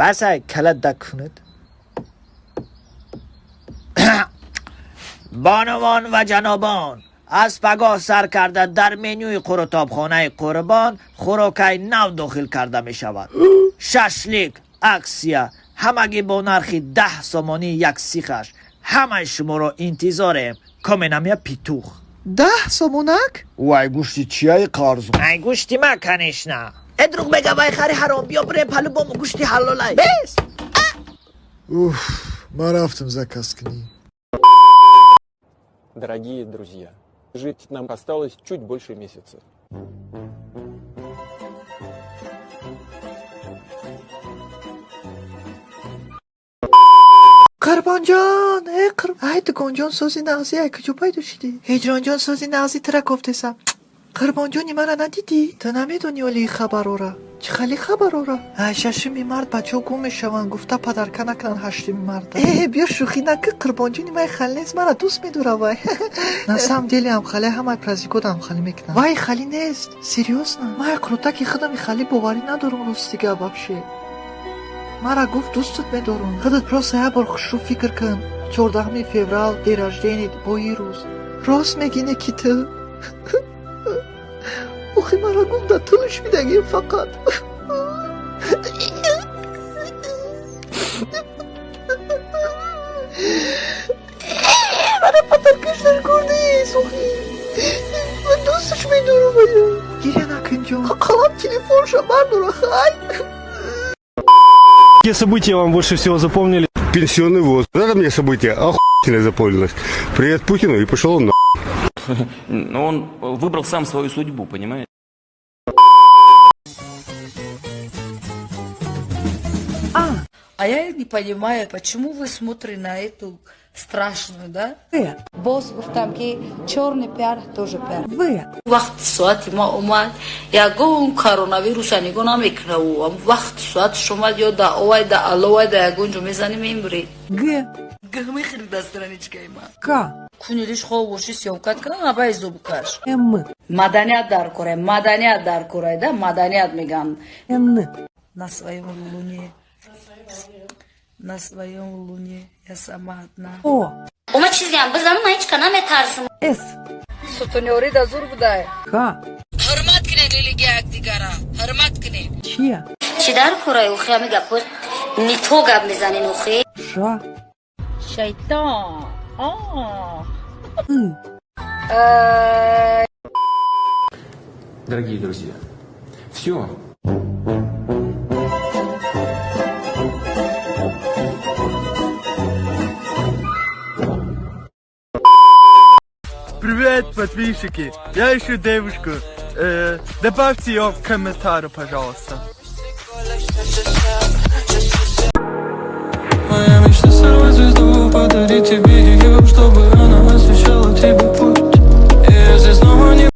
Бас, ай кала дакунед. Бонувон ва ҷанобон, аз пагоҳ сар карда дар менюи қурутобхонаи Қурбон хӯрокаи нав дохил карда мешавад: шашлик, акция, ҳамагӣ бо нархи 10 сомонӣ як сихаш. Ҳамаи шуморо интизорем. Коменамя петух. 10 сомонак? Вай гӯшти чияи қарзон? Ай гӯшти ма, конечно. Э, друг мега, вай хари ҳаром, биё бирем палубому, гӯшти ҳалолай бес. Уф, ман рафтам заказ кунӣ. Дорогие друзья, жить нам осталось чуть больше месяца. Қурбонҷон, э ай дугонҷон, сози нағзӣ, ай куҷо пайдо шидӣ? Ҳиҷронҷон, сози нағзӣ, тира кофтесам. Қурбонҷони мара надидӣ? Ту намедонӣ оли хабарора? Чӣ хали хабарора? Ай шашуми март бачаҳо гум мешаванд, гуфта подарка накунанд ҳаштуми марта. Э, биё, шӯхӣ накӣ, қурбонҷони май хали нест, мара дӯст медора вай. На самом деле ам хали ҳамаи праздникода ам хали мекунам. Вай хали нест, серьёзно. Май қурутаки худами хали боварӣ надорам, ростига, вообще. Мара гуфт, дӯстат медорам. Худат просто як бор хушрӯ фикр кун. 14-уми феврал, день рождения, бо ин рӯз. Рост мегӣ, не ки ту? Охи мара гуфт, дар тулш бидагим фақат. Мара подаркаш накурдис, охи. Ман дӯсташ медорам ая. Гиря накун, ҷон. Қалам телефонша бардора, хай. Какие события вам больше всего запомнили? Пенсионный возраст. Вот это мне событие охуительно запомнилось. Привет Путину, и пошел он на. Но он выбрал сам свою судьбу, понимаете? А я не понимаю, почему вы смотрите на эту страшную, да? Боз гуфтам, ки чёрный пиар тоже пиар. Вақти соати ма омад, ягон коронавируса нигоҳ намекунаву вақти соатш омад, ё да овай, да аловай, да ягон ҷо мезанӣ, мемирӣ. Г. Г мехӯри да страничкаи ма. К. Кунилиш хоб боши, съёмкат кунам, абай зубкаш. М. Маданият дар кора, маданият дар кора, да, маданият меган. Н. На своем луне, на своем луне я сама одна. О. Ома чизиам бизанам, ман ҳеч наметарсам. С. Сутунёри да зур будай. К. Ҳурмат кунед религия якдигара, ҳурмат кунед. Ч. Чӣ дар кораи, охи, ҳами гапҳои не то гап мезанен, охи. Ш. Шайтон. Ы. Дорогие друзья, все. Привет, подписчики! Я ищу девушку. Добавьте ее в комментарии, пожалуйста. Моя мечта — сорвать звезду, подарить тебе ее, чтобы она освещала тебе путь.